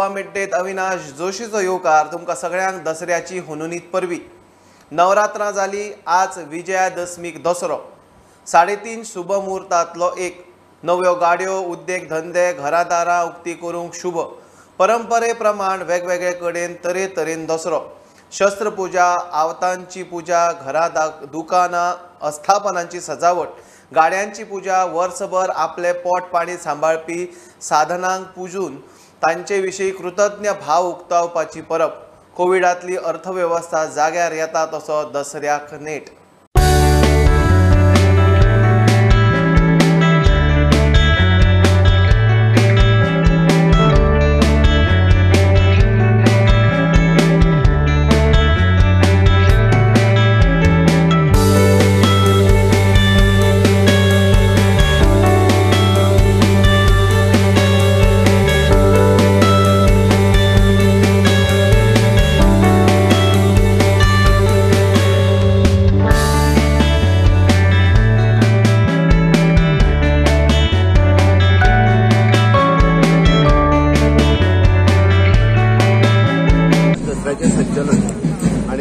गोवा मिड-डेत अविनाश जोशीचो येवकार. तुमकां सगळ्यांक दसऱ्याची हुनुनीत परबी. नवरात्रां जाली, आज विजयादशमीक दसरो. 3.5 शुभ मुहूर्तांतलो एक. नव्यो गाडयो, उद्देग धंदे, घरादारां उक्ती करूंक शुभ. परंपरे प्रमाण वेगवेगळे कडेन तरेतरेन दसरो. शस्त्रपुजा, आवतांची पुजा, घरां, दुकानां, आस्थापनांची सजावट, गाड्यांची पुजा, वर्सभर आपले पोट पाणी सांबाळपी साधनांक पुजून तांचे विशीं कृतज्ञ भाव उक्तावपाची परब. कोविडांतली अर्थवेवस्था जाग्यार येता तसो दसऱ्याक नेट.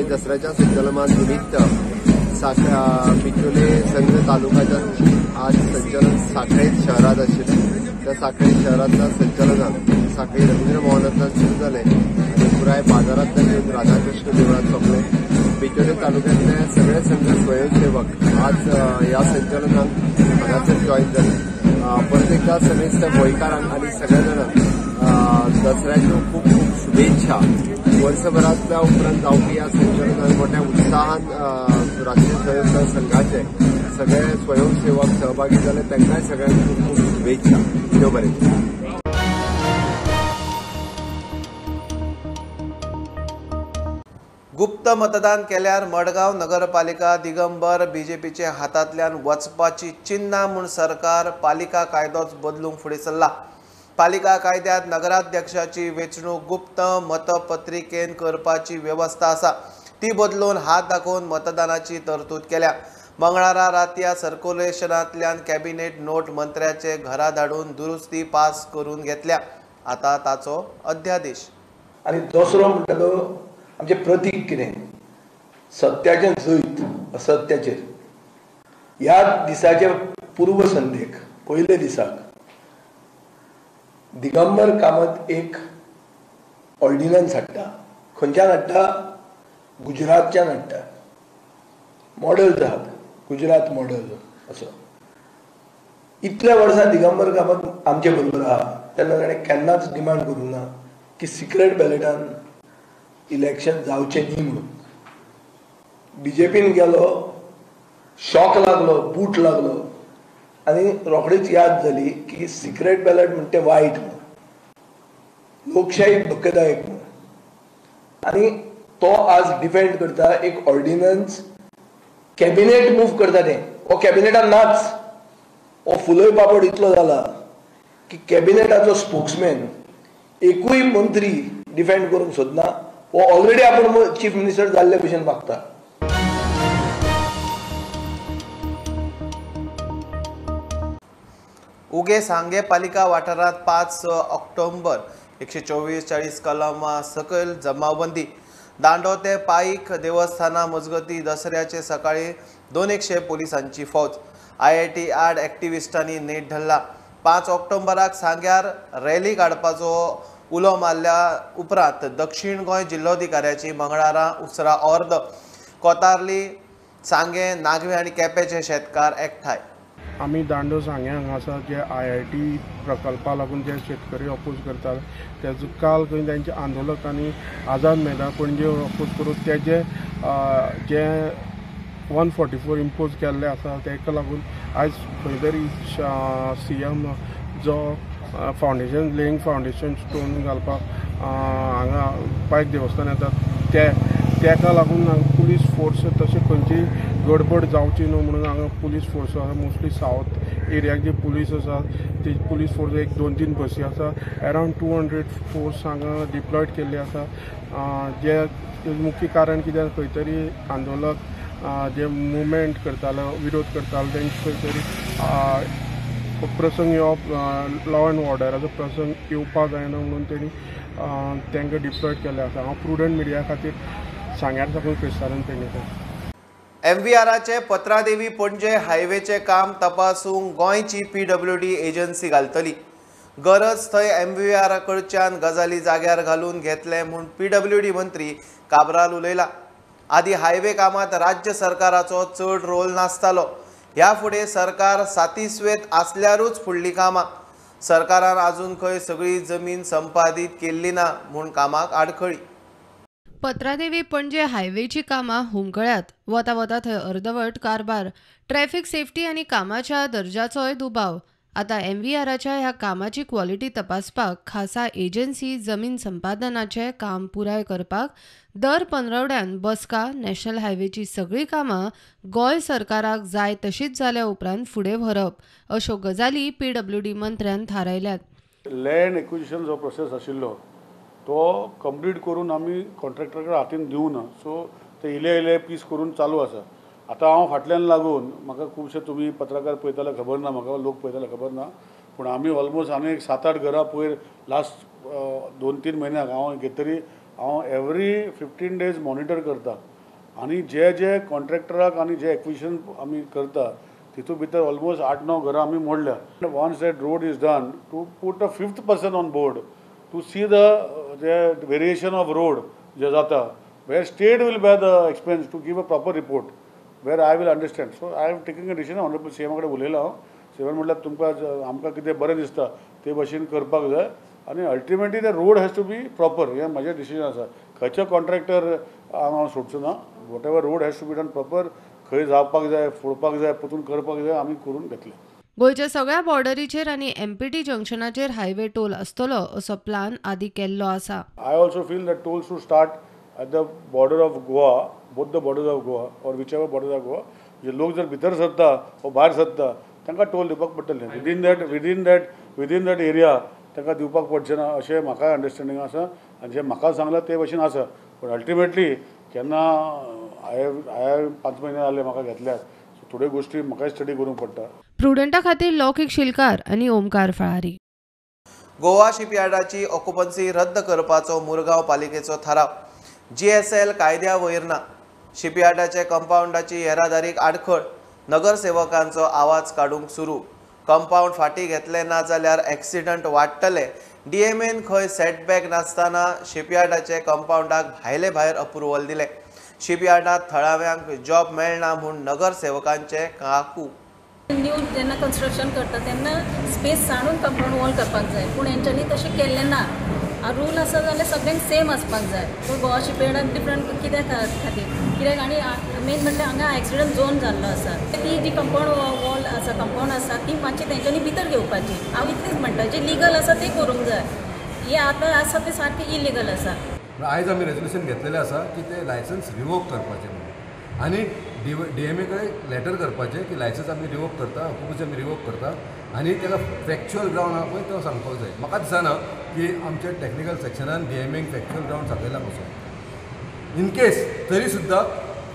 दसऱ्याच्या संचलना निमित्त बिचोले संघ तालुक्याच्या आज संचलन साखळे शहरात आशिल्लें. त्या साखळे शहरांतल्या संचलनान साखळी रवींद्र भवनांतल्यान सुरू जालें आनी पुराय बाजारांतल्यान येवन राधाकृष्ण देवळांत सोंपलें. बिचोले तालुक्यांतले सगळे संघ स्वयंसेवक आज ह्या संचलनाक हांगासर जॉयन जाले. परत एकदा समेस्त गोंयकारांक आनी सगळ्या जाणांक दसऱ्याच्यो खूब खूब शुभेच्छा. वर्सभरांतल्या उपरांत जावपी ह्या संचलनान मोठ्या उत्साहान राष्ट्रीय स्वयंसेवक संघाचे सगळे स्वयंसेवक सहभागी जाले. तांकांय सगळ्यांक खूब खूब शुभेच्छा. देव बरें. गुप्त मतदान केल्यार मडगांव नगरपालिका दिगंबर बीजेपीचे हातांतल्यान वचपाची चिन्हां म्हूण सरकार पालिका कायदोच बदलूंक फुडें सरला. पालिका कायद्यांत नगराध्यक्षाची वेंचणूक गुप्त मतपत्रिकेन करपाची वेवस्था आसा. ती बदलून हात दाखोवन मतदानाची तरतूद केल्या. मंगळारा रातया सर्क्युलेशनांतल्यान कॅबिनेट नोट मंत्र्याचे घरा धाडून दुरुस्ती पास करून घेतल्या. आतां ताचो अध्यादेश. आनी दसरो म्हणटा तो आमचें प्रतीक कितें, सत्याचें जैत असत्याचेर. ह्या दिसाचे पूर्वसंध्येक पयले दिसाक दिगंबर कामत एक ऑर्डिनन्स हाडटा. खंयच्यान हाडटा? गुजरातच्यान हाडटा. मॉडल्स आहात, गुजरात मॉडल असो. इतल्या वर्सां दिगंबर कामत आमचे बरोबर आहा तेन्ना ताणें केन्नाच डिमांड करूंक ना की सिक्रेट बॅलेटान इलेक्शन जावचें न्ही म्हणून. बीजेपीन गेलो, शॉक लागलो, बूट लागलो आनी रोखडीच याद जाली की सिक्रेट बॅलेट म्हणटा तें वायट म्हणून, लोकशाही धोकेदायक म्हणून. आनी तो आज डिफेंड करता एक ऑर्डिनन्स, कॅबिनेट मूव करता तें. हो कॅबिनेटान नाच, हो फुलय पापड इतलो जाला की कॅबिनेटाचो स्पोक्समॅन एकूय मंत्री डिफेंड करूंक सोदना. हो ऑलरेडी आपूण चीफ मिनिस्टर जाल्ले भशेन वागता. उगे सांगे पालिका वाठारांत 5 ऑक्टोबर 124-40 कलमा सकयल जमावबंदी. दांडो ते पाईक देवस्थाना मजगती दसऱ्याचे सकाळी 200 पोलिसांची फौज. IIT आड एक्टिविस्टांनी नेट धरला. 5 ऑक्टोबराक सांग्यार रॅली काडपाचो उलो मारल्या उपरांत दक्षिण गोंय जिल्लोधिकाऱ्याची मंगळारा उसरा अर्द. कोतार्ली, सांगे, नागवे आनी केपेंचे शेतकार एकठांय. आमी दांडो सांगे हांगासर जे IIT प्रकल्पा लागून जे शेतकरी अपोज करतात तेजो काल खंय तांचे आंदोलकांनी आझाद मैदान पणजे अपोज करून तेजे जे 144 इम्पोज केल्ले आसा ताका लागून आयज खंय तरी CM जो फावंडेशन लेईंग फावंडेशन स्टोन घालपाक हांगा पायक देवस्थान येता ते ताका लागून पुलीस फोर्स तशें खंयची गडबड जावची न्हू म्हणून हांगा पुलीस फोर्स आसा. मोस्टली सावथ एरियाक जी पुलीस आसा ती पुलीस फोर्स एक 2-3 बसी आसा. अरावंड 200 फोर्स हांगा डिप्लॉयड केल्ली आसा. जे मुख्य कारण कितें, खंय तरी आंदोलक जे मुवमेंट करताले, विरोध करताले तेंचे खंय तरी प्रसंग येवप, लॉ एंड ऑर्डराचो प्रसंग येवपाक जायना म्हणून तेणी तांकां डिप्लॉयड केल्ले आसा. हांव प्रुडंट मिडिया खातीर सांग्यार साकून क्रिस्तानंद पेडणेकर. एमव्हीआराचे पत्रादेवी पणजे हायवेचे काम तपासूंक गोंयची पीडब्ल्यूडी एजन्सी घालतली. गरज थंय एमव्हीआरा कडच्यान गजाली जाग्यार घालून घेतले म्हूण पीडब्ल्यूडी मंत्री काब्राल उलयला. आदी हायवे कामात राज्य सरकाराचो चड रोल नासतालो. ह्या फुडें सरकार सातिस्वेत आसल्यारूच फुडली कामां. सरकारान अजून खंय सगळी जमीन संपादीत केल्ली ना म्हूण कामाक आडखळी. पत्रादेवी पणजे हायवेची कामां हुमकळ्यात. वता वता थंय अर्दवट कारभार, ट्रॅफिक सेफ्टी आनी कामाच्या दर्जाचोय दुबाव. आतां एमव्हीआराच्या ह्या कामाची क्वॉलिटी तपासपाक खासा एजन्सी जमीन संपादनाचें काम पुराय करपाक दर पंदरवड्यान बसका. नॅशनल हायवेची सगळीं कामां गोंय सरकाराक जाय तशीच जाल्या उपरांत फुडें व्हरप अश्यो गजाली पीडब्ल्यूडी मंत्र्यान थारायल्यात. लँड एक्विजिशन जो प्रोसेस आशिल्लो तो कंप्लीट करून आमी कॉन्ट्रॅक्टरा कडेन हातीन दिवना, सो ते इले इले पीस करून चालू आसा. आतां हांव फाटल्यान लागून म्हाका खुबशे तुमी पत्रकार पळयताले खबर ना, म्हाका लोक पळयताले खबर ना, पूण आमी ऑलमोस्ट आनी एक 7-8 घरां पयर लास्ट 2-3 म्हयन्याक हांव घेतरी हांव एवरी 15 डेज मॉनिटर करता आनी जे जे कॉन्ट्रॅक्टराक आनी जे एक्विजिशन आमी करता तितू भितर ऑलमोस्ट 8-9 घरां आमी मोडल्या. Once that road is done to put a 5th person on board to see the variation of road जे जाता, where state will bear the expense to give a proper report where I will understand. So I am taking a decision. Honourable C एमा कडेन उलयलां हांव. C एमान म्हटल्यार तुमकां आमकां कितें बरें दिसता ते भशेन करपाक जाय आनी ultimately the road has to be proper, हें म्हजें डिसिजन आसा. खंयचो कॉन्ट्रॅक्टर हांव सोडचो ना. Whatever road has to be done proper, खंय जावपाक जाय, फोडपाक जाय, परतून करपाक जाय, आमी करून घेतले. गोंयच्या सगळ्या बॉर्डरीचेर आनी एमपीटी जंक्शनाचेर हायवे टोल आसतलो असो प्लान आदी केल्लो आसा. I also feel that toll should start at the border of Goa, both the borders of Goa or whichever borders of Goa. जे लोक जर भितर सरता वा भायर सरता तांकां टोल दिवपाक पडटलें. विदीन that area तांकां दिवपाक पडचें ना अशें म्हाका अंडरस्टँडींग आसा आनी जें म्हाका सांगलां ते भशेन आसा. पूण अल्टिमेटली केन्ना हांवें 5 म्हयने जाले म्हाका घेतल्यात, सो थोड्यो गोश्टी म्हाकाय स्टडी करूंक पडटा. प्रुडंटा खातीर लौकीक शिलकार आनी ओमकार फळारी. गोवा शिपयार्डाची ऑक्युपन्सी रद्द करपाचो मुरगांव पालिकेचो थाराव. जीएसएल कायद्या वयर ना. शिपयार्डाचे कंपाऊंडाची येरादारीक आडखळ. नगरसेवकांचो आवाज काडूंक सुरू. कंपाऊंड फाटीं घेतले ना जाल्यार एक्सिडंट वाडटले. डीएमएन खंय सेटबॅक नासतना शिपयार्डाचे कंपाऊंडाक भायले भायर अप्रुवल दिलें. शिपयार्डांत थळाव्यांक जॉब मेळना म्हूण नगरसेवकांचे काकू. न्यू जेन्ना कन्स्ट्रक्शन करता तेन्ना स्पेस सांडून कंपाऊंड वॉल करपाक जाय, पूण हेंच्यांनी तशें केल्लें ना. रूल आसा जाल्यार सगळ्यांक सेम आसपाक जाय, पूण गोवा शिपयार्डाक डिफरंट कित्याक खातीर कित्याक? आनी मेन म्हणल्यार हांगा एक्सिडंट झोन जाल्लो आसा, ती जी कंपाऊंड वॉल आसा, कंपाऊंड आसा, ती मातशी तेंच्यांनी भितर घेवपाची. हांव इतलेंच म्हणटा, जें लिगल आसा तें करूंक जाय, हें आतां आसा तें सारकें इलिगल आसा. आयज आमी रेजोल्युशन घेतलेलें आसा की ते लायसन्स रिवोक करपाचें म्हणून आनी डी एम ए कडेन लेटर करपाचें की लायसन्स आमी रिवोक करता, ऑक्युपन्सी आमी रिवोक करता आनी ताका फॅक्च्युअल ग्रावंड आहा पळय तो सांगपाक जाय. म्हाका दिसना की आमच्या टॅक्निकल सेक्शनान डी एम एक फॅक्च्युअल ग्रावंड सांगयला पसून. इन केस तरी सुद्दां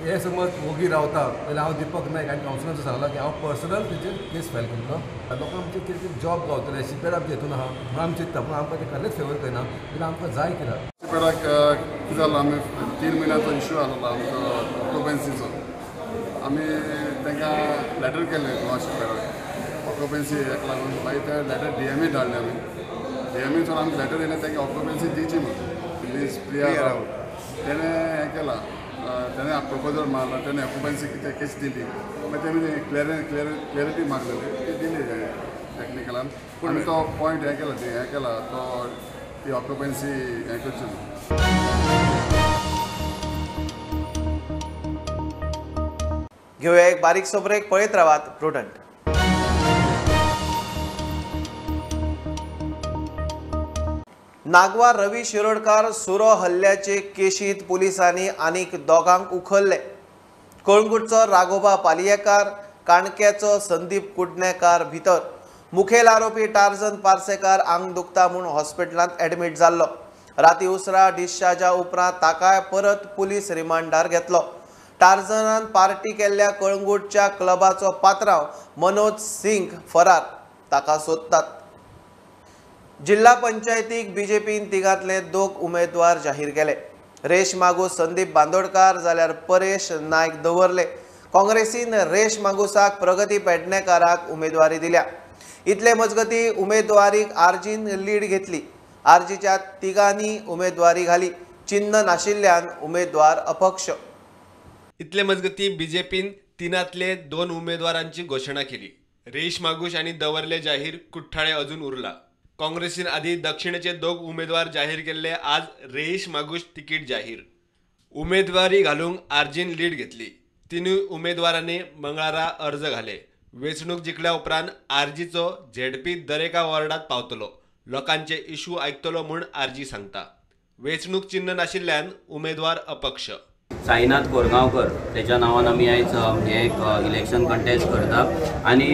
हे समज वोगी रावता जाल्यार हांव दीपक नायक आनी कावन्सिलरान सांगलां की हांव पर्सनल तेचेर केस फायल करतलो. लोकांक आमचे कितें कितें जॉब गावतले, शिपयार्ड आमचे हितून आहा म्हणून आमी चिंत्ता, पूण आमकां ते कसलेच फेवर करना जाल्यार आमकां जाय कित्याक. शिपयार्डाक कितें जालां, आमी 3 म्हयन्याचो इश्यू आसलो आमचो ऑक्युपन्सीचो. आमी तांकां लेटर केल्लें गोवा शिपयार्डाक ऑक्युपन्सी हेका लागून. मागीर ते लेटर डी एम ए धाडलें आमी. डी एम एच्यान आमी लेटर येयलें तांकां ऑक्युपन्सी दिवची म्हूण. प्लीज प्रिया राऊत तेणें हें केलां, तेणें प्रपोजल मारला, तेणें ऑक्युपन्सी कितें केस दिली, मागीर तेमी क्लॅरिटी मागलेली ती दिली टॅक्निकलान. आमी तो पॉयंट हें केला, हें केला तो ती ऑक्युपन्सी हें करची. घेवया एक बारीकसो ब्रेक. पळयत रावात प्रुडंट. नागवा रवी शिरोडकार सुरो हल्ल्याचे केशीत पुलिसांनी आनीक दोगांक उखल्ले. कळंगूटचो राघोबा पालयेकार, काणक्याचो संदीप कुडणेकार भितर. मुखेल आरोपी टार्जन पार्सेकार आंग दुखता म्हूण हॉस्पिटलांत एडमीट जाल्लो. राती उसरा डिस्चार्जा उपरांत ताकाय परत पुलीस रिमांडार घेतलो. टार्जनान पार्टी केल्ल्या कळंगूटच्या क्लबाचो पात्रांव मनोज सिंग फरार, ताका सोदतात. जिल्हा पंचायतीक बीजेपीन तिगांतले 2 उमेदवार जाहीर केले. रेश मागूस संदीप बांदोडकार जाल्यार परेश नायक दवरले. काँग्रेसीन रेश मागूसाक प्रगती पेडणेकाराक उमेदवारी दिल्या. इतले मजगती उमेदवारीक आरजीन लीड घेतली. आरजीच्या तिगांनी उमेदवारी घाली. चिन्ह नाशिल्ल्यान उमेदवार अपक्ष. इतले मजगती बीजेपीन 3 2 उमेदवारांची घोशणा केली. रेश मागूश आनी दवरले जाहीर, कुठ्ठाळे अजून उरला. काँग्रेसीन आधी दक्षिणेचे 2 उमेदवार जाहीर केल्ले. आज रेश मागूश तिकीट जाहीर. उमेदवारी घालूंक आरजीन लीड घेतली. 3 उमेदवारांनी मंगळारा अर्ज घाले. वेंचणूक जिखल्या उपरांत आरजीचो झेडपी दरेका वॉर्डात पावतलो, लोकांचे इशू आयकतलो म्हूण आरजी सांगता. वेंचणूक चिन्ह नाशिल्ल्यान उमेदवार अपक्ष. साईनाथ कोरगांवकर त्याच्या नावान आमी आयज हे एक इलेक्शन कंटेस्ट करता आनी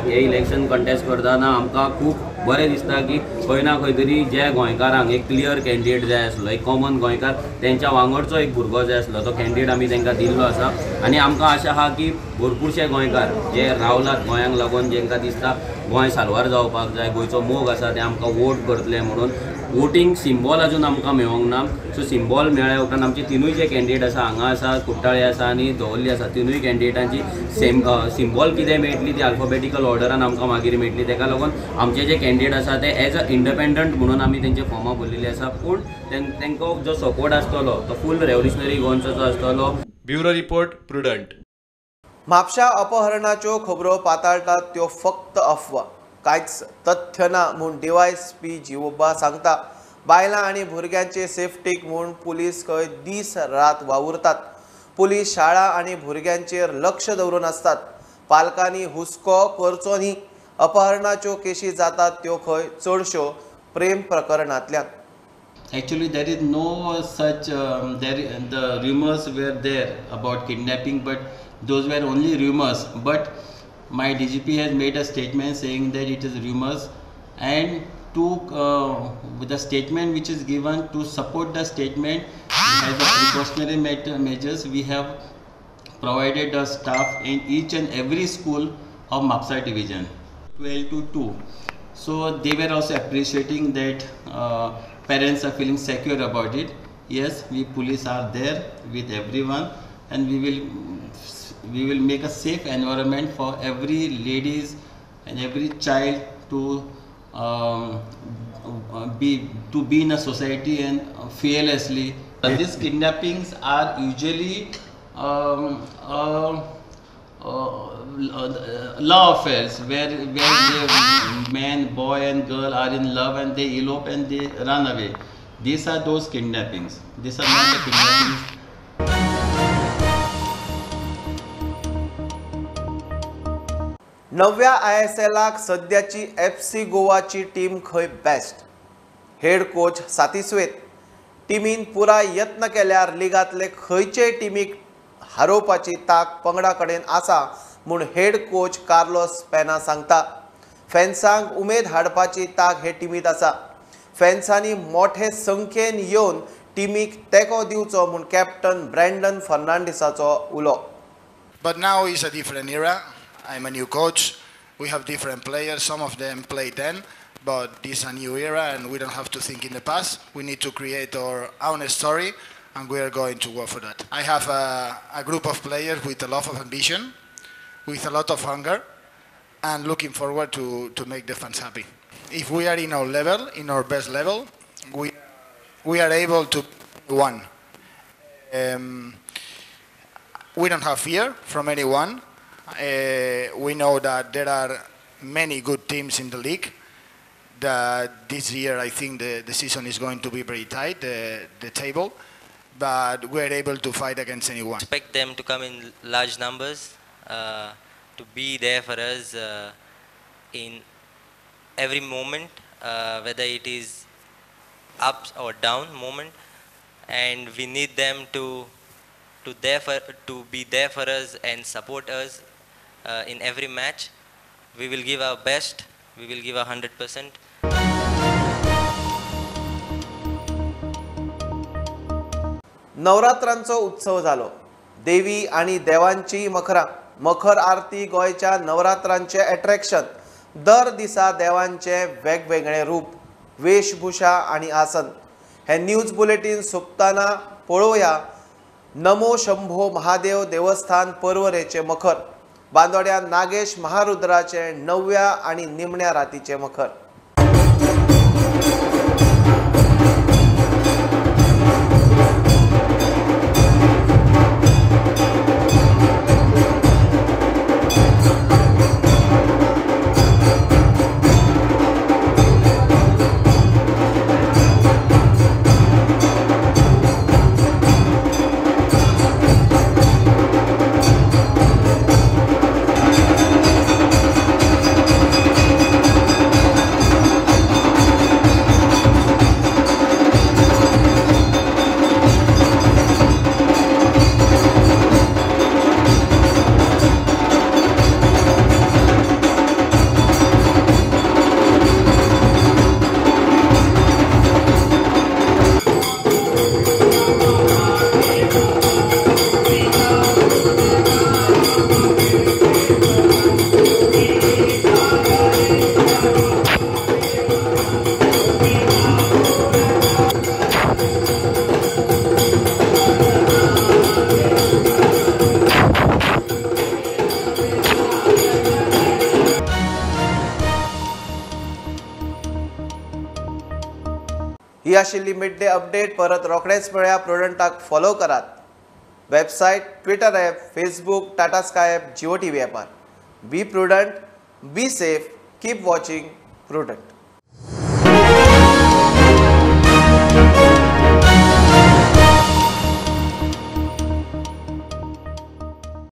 हे इलेक्शन कंटेस्ट करतना आमकां खूब बरें दिसता की खंय ना खंय तरी जे गोंयकारांक एक क्लियर कॅन्डिडेट जाय आसलो, एक कॉमन गोंयकार तेंच्या वांगडचो एक भुरगो जाय आसलो, तो कॅन्डिडेट आमी तांकां दिल्लो आसा. आनी आमकां आशा आहा की भरपूरशे गोंयकार जे रावलात गोंयांक लागून, जेंकां दिसता गोंय साल्वार जावपाक जाय, गोंयचो मोग आसा, ते आमकां वोट करतले म्हणून. वोटींग सिम्बॉल अजून आमकां मेळोंक ना. सो सिम्बॉल मेळ्ळ्या उपरांत आमचे 3 जे कॅन्डिडेट आसा, हांगा आसा, कुट्टाळे आसा आनी दवर्ली आसा, 3 कॅन्डिडेटांची सेम सिम्बॉल कितें मेळटली ती अल्फाबेटिकल ऑर्डरान आमकां मागीर मेळटली. तेका लागून आमचे जे कॅन्डिडेट आसा ते एज अ इंडिपेंडंट म्हणून आमी तेंचे फॉर्मां भरलेली आसा. पूण तेंकां जो सपोर्ट आसतलो तो फूल रेव्होल्युशनरी गोंयचो आसतलो. Bureau report, Prudent. म्हापशा अपहरणाच्यो खबरो पाताळटात त्यो फक्त अफवा, कांयच तथ्य ना म्हूण डीवायएसपी जिवोबा सांगता. बायलां आनी भुरग्यांचे सेफ्टीक म्हूण पुलीस खंय दीस रात वावुरतात. पुलीस शाळा आनी भुरग्यांचेर लक्ष दवरून आसतात. पालकांनी हुस्को करचो न्ही. अपहरणाच्यो केशी जातात त्यो खंय चडश्यो प्रेम प्रकरणांतल्यान. Actually, there is no such the rumors were there about kidnapping, but those were only rumors. But my DGP has made a statement saying that it is rumors, and to with the statement which is given to support the statement as a precautionary measures, we have provided a staff in each and every school of Mapsa division, 12 to 2. So they were also appreciating that parents are feeling secure about it. Yes, we police are there with everyone, and we will make a safe environment for every ladies and every child to be in a society and fearlessly. These kidnappings are usually love affairs where the man, boy and girl are in love and they elope and they run away. These are those kidnappings. These are not the kidnappings. नव्या ISLाक सद्याची FC गोवाची team खंय best. Head coach सातिस्वेत. टिमीन पुराय यत्न केल्यार लिगांतले खंयचेय टिमीक हारोवपाची ताक पंगडा कडेन आसा म्हूण हेड कोच कार्लोस पेना सांगता. फॅन्सांक उमेद हाडपाची ताक हे टिमीत आसा. फॅन्सांनी मोठे संख्येन येवन टिमीक तेंको दिवचो म्हूण कॅप्टन ब्रँडन फर्नांडीसाचो उलो. But now is a different era. I'm a new coach. We have different players. Some of them played then, but this is a new era and we don't have to think in the past. We need to create our own story and we are going to work for that. I have a group of players with a lot of ambition, with a lot of hunger, and looking forward to make the fans happy. If we are in our level, in our best level, we are able to win. We don't have fear from anyone. We know that there are many good teams in the league. That this year I think the season is going to be very tight, the table, but we are able to fight against anyone. Expect them to come in large numbers, to be there for us in every moment, whether it is up or down moment, and we need them to be there for us and support us in every match. We will give our best. We will give 100%. नवरात्रांचो उत्सव झालो. देवी आणि देवांची मखरां, मखर आरती गोंयच्या नवरात्रांचे attraction. दर दिसा देवांचे वेगवेगळे रूप. वेशभूषा आनी आसन. हे न्यूज बुलेटीन सोंपतना पळोवया नमो शंभो महादेव देवस्थान पर्वरेचें मखर. बांदोड्या नागेश महारुद्राचें 9व्या आनी निमण्या रातीचें मखर. ही आशिल्ली मिड डे अपडेट. परत रोखडेच मेळया. प्रुडंटाक फॉलो करात. Website, Twitter app, Facebook, Tata Sky app, Jio TV ॲपार. Be prudent, be safe, keep watching Prudent.